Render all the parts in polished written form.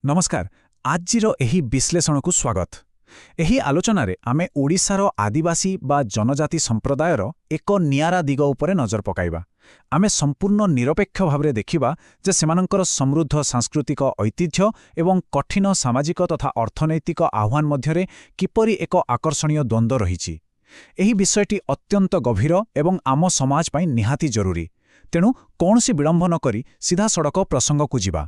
ନମସ୍କାର, ଆଜିର ଏହି ବିଶ୍ଳେଷଣକୁ ସ୍ୱାଗତ। ଏହି ଆଲୋଚନାରେ ଆମେ ଓଡ଼ିଶାର ଆଦିବାସୀ ବା ଜନଜାତି ସମ୍ପ୍ରଦାୟର ଏକ ନିଆରା ଦିଗ ଉପରେ ନଜର ପକାଇବା। ଆମେ ସମ୍ପୂର୍ଣ୍ଣ ନିରପେକ୍ଷ ଭାବରେ ଦେଖିବା ଯେ ସେମାନଙ୍କର ସମୃଦ୍ଧ ସାଂସ୍କୃତିକ ଐତିହ୍ୟ ଏବଂ କଠିନ ସାମାଜିକ ତଥା ଅର୍ଥନୈତିକ ଆହ୍ୱାନ ମଧ୍ୟରେ କିପରି ଏକ ଆକର୍ଷଣୀୟ ଦ୍ୱନ୍ଦ୍ୱ ରହିଛି। ଏହି ବିଷୟଟି ଅତ୍ୟନ୍ତ ଗଭୀର ଏବଂ ଆମ ସମାଜ ପାଇଁ ନିହାତି ଜରୁରୀ। ତେଣୁ କୌଣସି ବିଳମ୍ବ ନକରି ସିଧାସଳଖ ପ୍ରସଙ୍ଗକୁ ଯିବା।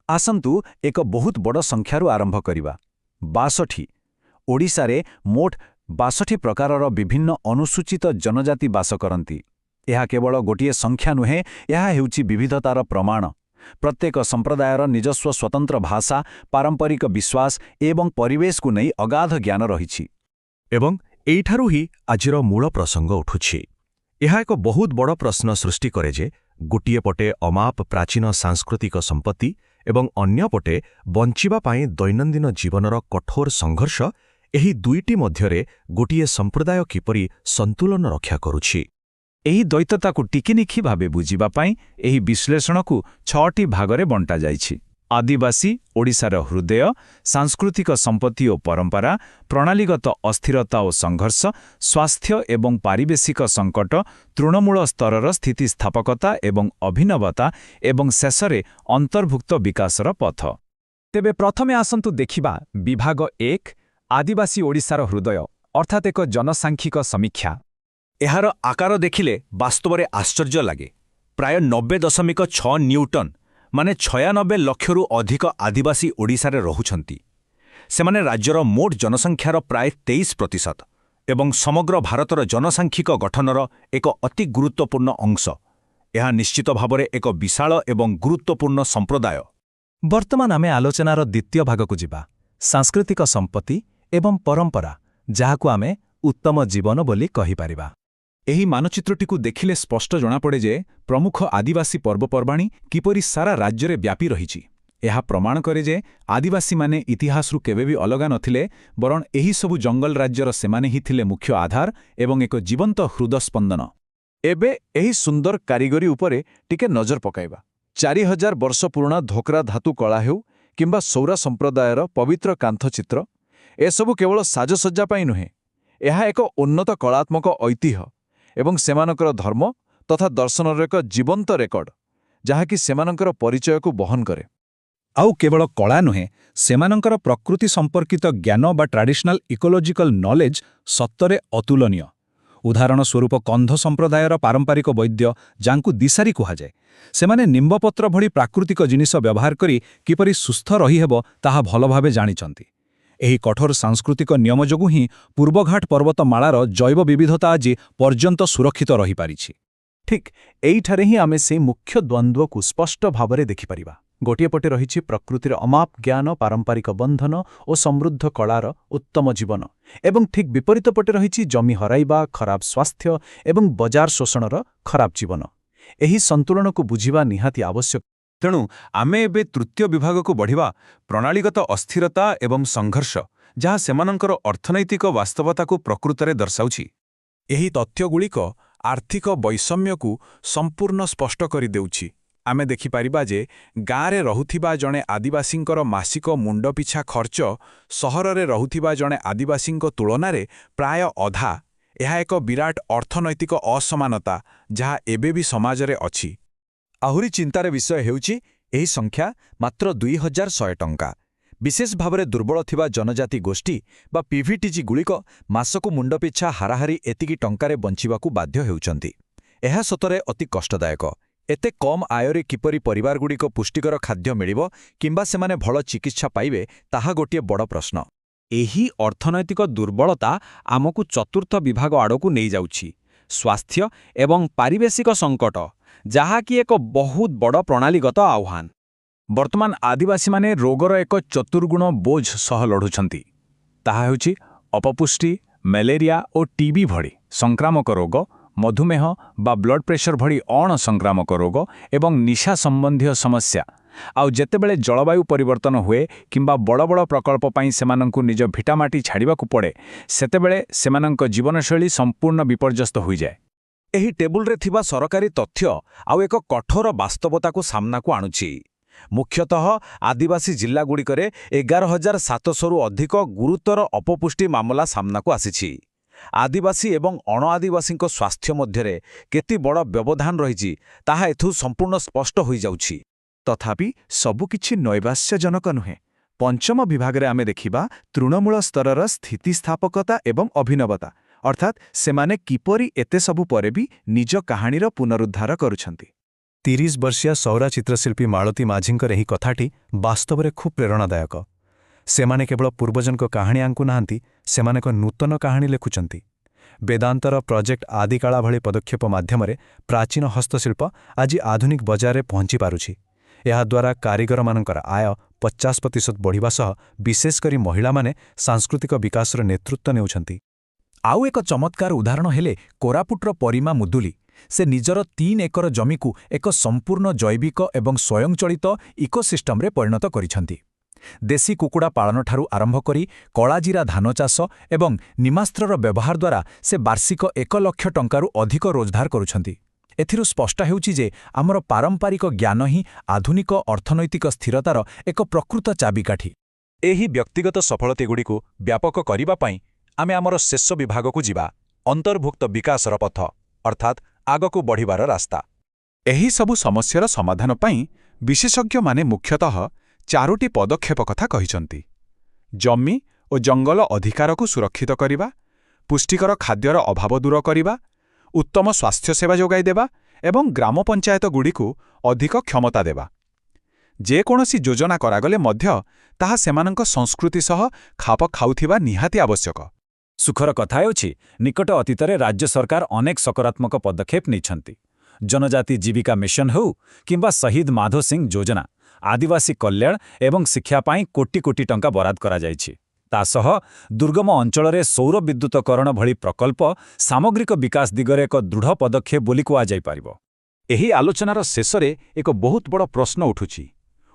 ଆସନ୍ତୁ ଏକ ବହୁତ ବଡ଼ ସଂଖ୍ୟାରୁ ଆରମ୍ଭ କରିବା, 62। ଓଡ଼ିଶାରେ ମୋଟ 62 ପ୍ରକାରର ବିଭିନ୍ନ ଅନୁସୂଚିତ ଜନଜାତି ବାସ କରନ୍ତି। ଏହା କେବଳ ଗୋଟିଏ ସଂଖ୍ୟା ନୁହେଁ, ଏହା ହେଉଛି ବିବିଧତାର ପ୍ରମାଣ। ପ୍ରତ୍ୟେକ ସମ୍ପ୍ରଦାୟର ନିଜସ୍ୱ ସ୍ୱତନ୍ତ୍ର ଭାଷା, ପାରମ୍ପରିକ ବିଶ୍ୱାସ ଏବଂ ପରିବେଶକୁ ନେଇ ଅଗାଧ ଜ୍ଞାନ ରହିଛି। ଏବଂ ଏଇଠାରୁ ହିଁ ଆଜିର ମୂଳ ପ୍ରସଙ୍ଗ ଉଠୁଛି। ଏହା ଏକ ବହୁତ ବଡ଼ ପ୍ରଶ୍ନ ସୃଷ୍ଟି କରେ ଯେ ଗୋଟିଏ ପଟେ ଅମାପ ପ୍ରାଚୀନ ସାଂସ୍କୃତିକ ସମ୍ପତ୍ତି ଏବଂ ଅନ୍ୟପଟେ ବଞ୍ଚିବା ପାଇଁ ଦୈନନ୍ଦିନ ଜୀବନର କଠୋର ସଂଘର୍ଷ, ଏହି ଦୁଇଟି ମଧ୍ୟରେ ଗୋଟିଏ ସମ୍ପ୍ରଦାୟ କିପରି ସନ୍ତୁଳନ ରକ୍ଷା କରୁଛି? ଏହି ଦ୍ୱୈତତାକୁ ଟିକିନିଖି ଭାବେ ବୁଝିବା ପାଇଁ ଏହି ବିଶ୍ଳେଷଣକୁ ଛଅଟି ଭାଗରେ ବଣ୍ଟାଯାଇଛି। ଆଦିବାସୀ ଓଡ଼ିଶାର ହୃଦୟ, ସାଂସ୍କୃତିକ ସମ୍ପତ୍ତି ଓ ପରମ୍ପରା, ପ୍ରଣାଳୀଗତ ଅସ୍ଥିରତା ଓ ସଂଘର୍ଷ, ସ୍ୱାସ୍ଥ୍ୟ ଏବଂ ପାରିବେଶିକ ସଙ୍କଟ, ତୃଣମୂଳ ସ୍ତରର ସ୍ଥିତିସ୍ଥାପକତା ଏବଂ ଅଭିନବତା ଏବଂ ଶେଷରେ ଅନ୍ତର୍ଭୁକ୍ତ ବିକାଶର ପଥ। ତେବେ ପ୍ରଥମେ ଆସନ୍ତୁ ଦେଖିବା ବିଭାଗ 1, ଆଦିବାସୀ ଓଡ଼ିଶାର ହୃଦୟ, ଅର୍ଥାତ୍ ଏକ ଜନସାଂଖ୍ୟିକ ସମୀକ୍ଷା। ଏହାର ଆକାର ଦେଖିଲେ ବାସ୍ତବରେ ଆଶ୍ଚର୍ଯ୍ୟ ଲାଗେ। ପ୍ରାୟ 90.6 ନ୍ୟୁଟନ୍, ମାନେ 96 ଲକ୍ଷରୁ ଅଧିକ ଆଦିବାସୀ ଓଡ଼ିଶାରେ ରହୁଛନ୍ତି। ସେମାନେ ରାଜ୍ୟର ମୋଟ ଜନସଂଖ୍ୟାର ପ୍ରାୟ 23% ଏବଂ ସମଗ୍ର ଭାରତର ଜନସାଂଖ୍ୟିକ ଗଠନର ଏକ ଅତି ଗୁରୁତ୍ୱପୂର୍ଣ୍ଣ ଅଂଶ। ଏହା ନିଶ୍ଚିତ ଭାବରେ ଏକ ବିଶାଳ ଏବଂ ଗୁରୁତ୍ୱପୂର୍ଣ୍ଣ ସମ୍ପ୍ରଦାୟ। ବର୍ତ୍ତମାନ ଆମେ ଆଲୋଚନାର ଦ୍ୱିତୀୟ ଭାଗକୁ ଯିବା, ସାଂସ୍କୃତିକ ସମ୍ପତ୍ତି ଏବଂ ପରମ୍ପରା, ଯାହାକୁ ଆମେ ଉତ୍ତମ ଜୀବନ ବୋଲି କହିପାରିବା। ଏହି ମାନଚିତ୍ରଟିକୁ ଦେଖିଲେ ସ୍ପଷ୍ଟ ଜଣାପଡ଼େ ଯେ ପ୍ରମୁଖ ଆଦିବାସୀ ପର୍ବପର୍ବାଣୀ କିପରି ସାରା ରାଜ୍ୟରେ ବ୍ୟାପି ରହିଛି। ଏହା ପ୍ରମାଣ କରେ ଯେ ଆଦିବାସୀମାନେ ଇତିହାସରୁ କେବେ ବି ଅଲଗା ନଥିଲେ, ବରଂ ଏହିସବୁ ଜଙ୍ଗଲ ରାଜ୍ୟର ସେମାନେ ହିଁ ଥିଲେ ମୁଖ୍ୟ ଆଧାର ଏବଂ ଏକ ଜୀବନ୍ତ ହୃଦସ୍ପନ୍ଦନ। ଏବେ ଏହି ସୁନ୍ଦର କାରିଗରୀ ଉପରେ ଟିକେ ନଜର ପକାଇବା। 4000 ବର୍ଷ ପୁରୁଣା ଧୋକରା ଧାତୁ କଳା ହେଉ କିମ୍ବା ସୌରା ସମ୍ପ୍ରଦାୟର ପବିତ୍ର କାନ୍ଥଚିତ୍ର, ଏସବୁ କେବଳ ସାଜସଜ୍ଜା ପାଇଁ ନୁହେଁ। ଏହା ଏକ ଉନ୍ନତ କଳାତ୍ମକ ଐତିହ୍ୟ ଏବଂ ସେମାନଙ୍କର ଧର୍ମ ତଥା ଦର୍ଶନର ଏକ ଜୀବନ୍ତ ରେକର୍ଡ, ଯାହାକି ସେମାନଙ୍କର ପରିଚୟକୁ ବହନ କରେ। ଆଉ କେବଳ କଳା ନୁହେଁ, ସେମାନଙ୍କର ପ୍ରକୃତି ସମ୍ପର୍କିତ ଜ୍ଞାନ ବା ଟ୍ରାଡିସନାଲ ଇକୋଲୋଜିକାଲ ନଲେଜ ସତରେ ଅତୁଳନୀୟ। ଉଦାହରଣ ସ୍ୱରୂପ, କନ୍ଧ ସମ୍ପ୍ରଦାୟର ପାରମ୍ପରିକ ବୈଦ୍ୟ, ଯାହାଙ୍କୁ ଦିଶାରୀ କୁହାଯାଏ, ସେମାନେ ନିମ୍ବପତ୍ର ଭଳି ପ୍ରାକୃତିକ ଜିନିଷ ବ୍ୟବହାର କରି କିପରି ସୁସ୍ଥ ରହିହେବ ତାହା ଭଲ ଭାବେ ଜାଣିଛନ୍ତି। ଏହି କଠୋର ସାଂସ୍କୃତିକ ନିୟମ ଯୋଗୁଁ ହିଁ ପୂର୍ବଘାଟ ପର୍ବତମାଳାର ଜୈବ ବିବିଧତା ଆଜି ପର୍ଯ୍ୟନ୍ତ ସୁରକ୍ଷିତ ରହିପାରିଛି। ଠିକ୍ ଏଇଠାରେ ହିଁ ଆମେ ସେଇ ମୁଖ୍ୟ ଦ୍ୱନ୍ଦ୍ୱକୁ ସ୍ପଷ୍ଟ ଭାବରେ ଦେଖିପାରିବା। ଗୋଟିଏ ପଟେ ରହିଛି ପ୍ରକୃତିର ଅମାପ ଜ୍ଞାନ, ପାରମ୍ପରିକ ବନ୍ଧନ ଓ ସମୃଦ୍ଧ କଳାର ଉତ୍ତମ ଜୀବନ ଏବଂ ଠିକ୍ ବିପରୀତ ପଟେ ରହିଛି ଜମି ହରାଇବା, ଖରାପ ସ୍ୱାସ୍ଥ୍ୟ ଏବଂ ବଜାର ଶୋଷଣର ଖରାପ ଜୀବନ। ଏହି ସନ୍ତୁଳନକୁ ବୁଝିବା ନିହାତି ଆବଶ୍ୟକ। ତେଣୁ ଆମେ ଏବେ ତୃତୀୟ ବିଭାଗକୁ ବଢ଼ିବା, ପ୍ରଣାଳୀଗତ ଅସ୍ଥିରତା ଏବଂ ସଂଘର୍ଷ, ଯାହା ସେମାନଙ୍କର ଅର୍ଥନୈତିକ ବାସ୍ତବତାକୁ ପ୍ରକୃତରେ ଦର୍ଶାଉଛି। ଏହି ତଥ୍ୟଗୁଡ଼ିକ ଆର୍ଥିକ ବୈଷମ୍ୟକୁ ସମ୍ପୂର୍ଣ୍ଣ ସ୍ପଷ୍ଟ କରିଦେଉଛି। ଆମେ ଦେଖିପାରିବା ଯେ ଗାଁରେ ରହୁଥିବା ଜଣେ ଆଦିବାସୀଙ୍କର ମାସିକ ମୁଣ୍ଡପିଛା ଖର୍ଚ୍ଚ ସହରରେ ରହୁଥିବା ଜଣେ ଆଦିବାସୀଙ୍କ ତୁଳନାରେ ପ୍ରାୟ ଅଧା। ଏହା ଏକ ବିରାଟ ଅର୍ଥନୈତିକ ଅସମାନତା, ଯାହା ଏବେ ବି ସମାଜରେ ଅଛି। ଆହୁରି ଚିନ୍ତାର ବିଷୟ ହେଉଛି, ଏହି ସଂଖ୍ୟା ମାତ୍ର 2100 ଟଙ୍କା। ବିଶେଷ ଭାବରେ ଦୁର୍ବଳ ଥିବା ଜନଜାତି ଗୋଷ୍ଠୀ ବା ପିଭିଟିଜିଗୁଡ଼ିକ ମାସକୁ ମୁଣ୍ଡପିଛା ହାରାହାରି ଏତିକି ଟଙ୍କାରେ ବଞ୍ଚିବାକୁ ବାଧ୍ୟ ହେଉଛନ୍ତି। ଏହା ସତରେ ଅତି କଷ୍ଟଦାୟକ। ଏତେ କମ୍ ଆୟରେ କିପରି ପରିବାରଗୁଡ଼ିକ ପୁଷ୍ଟିକର ଖାଦ୍ୟ ମିଳିବ କିମ୍ବା ସେମାନେ ଭଲ ଚିକିତ୍ସା ପାଇବେ, ତାହା ଗୋଟିଏ ବଡ଼ ପ୍ରଶ୍ନ। ଏହି ଅର୍ଥନୈତିକ ଦୁର୍ବଳତା ଆମକୁ ଚତୁର୍ଥ ବିଭାଗ ଆଡ଼କୁ ନେଇଯାଉଛି, ସ୍ୱାସ୍ଥ୍ୟ ଏବଂ ପାରିବେଶିକ ସଙ୍କଟ, ଯାହାକି ଏକ ବହୁତ ବଡ଼ ପ୍ରଣାଳୀଗତ ଆହ୍ୱାନ। ବର୍ତ୍ତମାନ ଆଦିବାସୀମାନେ ରୋଗର ଏକ ଚତୁର୍ଗୁଣ ବୋଝ ସହ ଲଢ଼ୁଛନ୍ତି। ତାହା ହେଉଛି ଅପପୁଷ୍ଟି, ମ୍ୟାଲେରିଆ ଓ ଟିବି ଭଳି ସଂକ୍ରାମକ ରୋଗ, ମଧୁମେହ ବା ବ୍ଲଡ୍ ପ୍ରେସର ଭଳି ଅଣସଂକ୍ରାମକ ରୋଗ ଏବଂ ନିଶା ସମ୍ବନ୍ଧୀୟ ସମସ୍ୟା। ଆଉ ଯେତେବେଳେ ଜଳବାୟୁ ପରିବର୍ତ୍ତନ ହୁଏ କିମ୍ବା ବଡ଼ ବଡ଼ ପ୍ରକଳ୍ପ ପାଇଁ ସେମାନଙ୍କୁ ନିଜ ଭିଟାମାଟି ଛାଡ଼ିବାକୁ ପଡ଼େ, ସେତେବେଳେ ସେମାନଙ୍କ ଜୀବନଶୈଳୀ ସମ୍ପୂର୍ଣ୍ଣ ବିପର୍ଯ୍ୟସ୍ତ ହୋଇଯାଏ। ଏହି ଟେବୁଲରେ ଥିବା ସରକାରୀ ତଥ୍ୟ ଆଉ ଏକ କଠୋର ବାସ୍ତବତାକୁ ସାମ୍ନାକୁ ଆଣୁଛି। ମୁଖ୍ୟତଃ ଆଦିବାସୀ ଜିଲ୍ଲାଗୁଡ଼ିକରେ 11,700ରୁ ଅଧିକ ଗୁରୁତର ଅପପୁଷ୍ଟି ମାମଲା ସାମ୍ନାକୁ ଆସିଛି। ଆଦିବାସୀ ଏବଂ ଅଣଆଦିବାସୀଙ୍କ ସ୍ୱାସ୍ଥ୍ୟ ମଧ୍ୟରେ କେତେ ବଡ଼ ବ୍ୟବଧାନ ରହିଛି, ତାହା ଏଥିରୁ ସମ୍ପୂର୍ଣ୍ଣ ସ୍ପଷ୍ଟ ହୋଇଯାଉଛି। ତଥାପି ସବୁକିଛି ନୈରାଶ୍ୟଜନକ ନୁହେଁ। ପଞ୍ଚମ ବିଭାଗରେ ଆମେ ଦେଖିବା ତୃଣମୂଳ ସ୍ତରର ସ୍ଥିତିସ୍ଥାପକତା ଏବଂ ଅଭିନବତା, ଅର୍ଥାତ୍ ସେମାନେ କିପରି ଏତେ ସବୁ ପରେ ବି ନିଜ କାହାଣୀର ପୁନରୁଦ୍ଧାର କରୁଛନ୍ତି। 30 ବର୍ଷୀୟା ସୌରା ଚିତ୍ରଶିଳ୍ପୀ ମାଳତୀ ମାଝୀଙ୍କର ଏହି କଥାଟି ବାସ୍ତବରେ ଖୁବ୍ ପ୍ରେରଣାଦାୟକ। ସେମାନେ କେବଳ ପୂର୍ବଜଙ୍କ କାହାଣୀ ଆଙ୍କୁନାହାନ୍ତି, ସେମାନେ ଏକ ନୂତନ କାହାଣୀ ଲେଖୁଛନ୍ତି। ବେଦାନ୍ତର ପ୍ରୋଜେକ୍ଟ ଆଦିକାଳା ଭଳି ପଦକ୍ଷେପ ମାଧ୍ୟମରେ ପ୍ରାଚୀନ ହସ୍ତଶିଳ୍ପ ଆଜି ଆଧୁନିକ ବଜାରରେ ପହଞ୍ଚିପାରୁଛି। ଏହାଦ୍ୱାରା କାରିଗରମାନଙ୍କର ଆୟ 50% ବଢ଼ିବା ସହ ବିଶେଷ କରି ମହିଳାମାନେ ସାଂସ୍କୃତିକ ବିକାଶର ନେତୃତ୍ୱ ନେଉଛନ୍ତି। ଆଉ ଏକ ଚମତ୍କାର ଉଦାହରଣ ହେଲେ କୋରାପୁଟର ପରିମା ମୁଦୁଲି। ସେ ନିଜର 3 ଏକର ଜମିକୁ ଏକ ସମ୍ପୂର୍ଣ୍ଣ ଜୈବିକ ଏବଂ ସ୍ୱୟଂଚାଳିତ ଇକୋସିଷ୍ଟମରେ ପରିଣତ କରିଛନ୍ତି। ଦେଶୀ କୁକୁଡ଼ା ପାଳନଠାରୁ ଆରମ୍ଭ କରି କଳାଜିରା ଧାନ ଚାଷ ଏବଂ ନିମାସ୍ତ୍ରର ବ୍ୟବହାର ଦ୍ୱାରା ସେ ବାର୍ଷିକ 1 ଲକ୍ଷ ଟଙ୍କାରୁ ଅଧିକ ରୋଜଗାର କରୁଛନ୍ତି। ଏଥିରୁ ସ୍ପଷ୍ଟ ହେଉଛି ଯେ ଆମର ପାରମ୍ପରିକ ଜ୍ଞାନ ହିଁ ଆଧୁନିକ ଅର୍ଥନୈତିକ ସ୍ଥିରତାର ଏକ ପ୍ରକୃତ ଚାବିକାଠି। ଏହି ବ୍ୟକ୍ତିଗତ ସଫଳତାଗୁଡ଼ିକୁ ବ୍ୟାପକ କରିବା ପାଇଁ ଆମେ ଆମର ଶେଷ ବିଭାଗକୁ ଯିବା, ଅନ୍ତର୍ଭୁକ୍ତ ବିକାଶର ପଥ, ଅର୍ଥାତ୍ ଆଗକୁ ବଢ଼ିବାର ରାସ୍ତା। ଏହି ସବୁ ସମସ୍ୟାର ସମାଧାନ ପାଇଁ ବିଶେଷଜ୍ଞମାନେ ମୁଖ୍ୟତଃ ଚାରୋଟି ପଦକ୍ଷେପ କଥା କହିଛନ୍ତି: ଜମି ଓ ଜଙ୍ଗଲ ଅଧିକାରକୁ ସୁରକ୍ଷିତ କରିବା, ପୁଷ୍ଟିକର ଖାଦ୍ୟର ଅଭାବ ଦୂର କରିବା, ଉତ୍ତମ ସ୍ୱାସ୍ଥ୍ୟସେବା ଯୋଗାଇଦେବା ଏବଂ ଗ୍ରାମ ପଞ୍ଚାୟତଗୁଡ଼ିକୁ ଅଧିକ କ୍ଷମତା ଦେବା। ଯେକୌଣସି ଯୋଜନା କରାଗଲେ ମଧ୍ୟ ତାହା ସେମାନଙ୍କ ସଂସ୍କୃତି ସହ ଖାପ ଖାଉଥିବା ନିହାତି ଆବଶ୍ୟକ। ସୁଖର କଥା ହେଉଛି, ନିକଟ ଅତୀତରେ ରାଜ୍ୟ ସରକାର ଅନେକ ସକାରାତ୍ମକ ପଦକ୍ଷେପ ନେଇଛନ୍ତି। ଜନଜାତି ଜୀବିକା ମିଶନ ହେଉ କିମ୍ବା ଶହୀଦ ମାଧୋ ସିଂ ଯୋଜନା, ଆଦିବାସୀ କଲ୍ୟାଣ ଏବଂ ଶିକ୍ଷା ପାଇଁ କୋଟି କୋଟି ଟଙ୍କା ବରାଦ କରାଯାଇଛି। ତା ସହ ଦୁର୍ଗମ ଅଞ୍ଚଳରେ ସୌର ବିଦ୍ୟୁତକରଣ ଭଳି ପ୍ରକଳ୍ପ ସାମଗ୍ରିକ ବିକାଶ ଦିଗରେ ଏକ ଦୃଢ଼ ପଦକ୍ଷେପ ବୋଲି କୁହାଯାଇପାରିବ। ଏହି ଆଲୋଚନାର ଶେଷରେ ଏକ ବହୁତ ବଡ଼ ପ୍ରଶ୍ନ ଉଠୁଛି।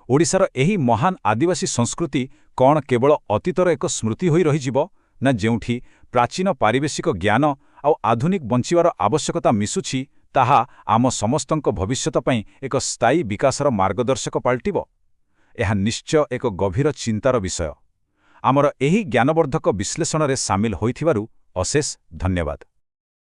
ଓଡ଼ିଶାର ଏହି ମହାନ ଆଦିବାସୀ ସଂସ୍କୃତି କ'ଣ କେବଳ ଅତୀତର ଏକ ସ୍ମୃତି ହୋଇ ରହିଯିବ, ନା ଯେଉଁଠି ପ୍ରାଚୀନ ପାରିବେଶିକ ଜ୍ଞାନ ଆଉ ଆଧୁନିକ ବଞ୍ଚିବାର ଆବଶ୍ୟକତା ମିଶୁଛି, ତାହା ଆମ ସମସ୍ତଙ୍କ ଭବିଷ୍ୟତ ପାଇଁ ଏକ ସ୍ଥାୟୀ ବିକାଶର ମାର୍ଗଦର୍ଶକ ପାଲଟିବ? ଏହା ନିଶ୍ଚୟ ଏକ ଗଭୀର ଚିନ୍ତାର ବିଷୟ। ଆମର ଏହି ଜ୍ଞାନବର୍ଦ୍ଧକ ବିଶ୍ଳେଷଣରେ ସାମିଲ ହୋଇଥିବାରୁ ଅଶେଷ ଧନ୍ୟବାଦ।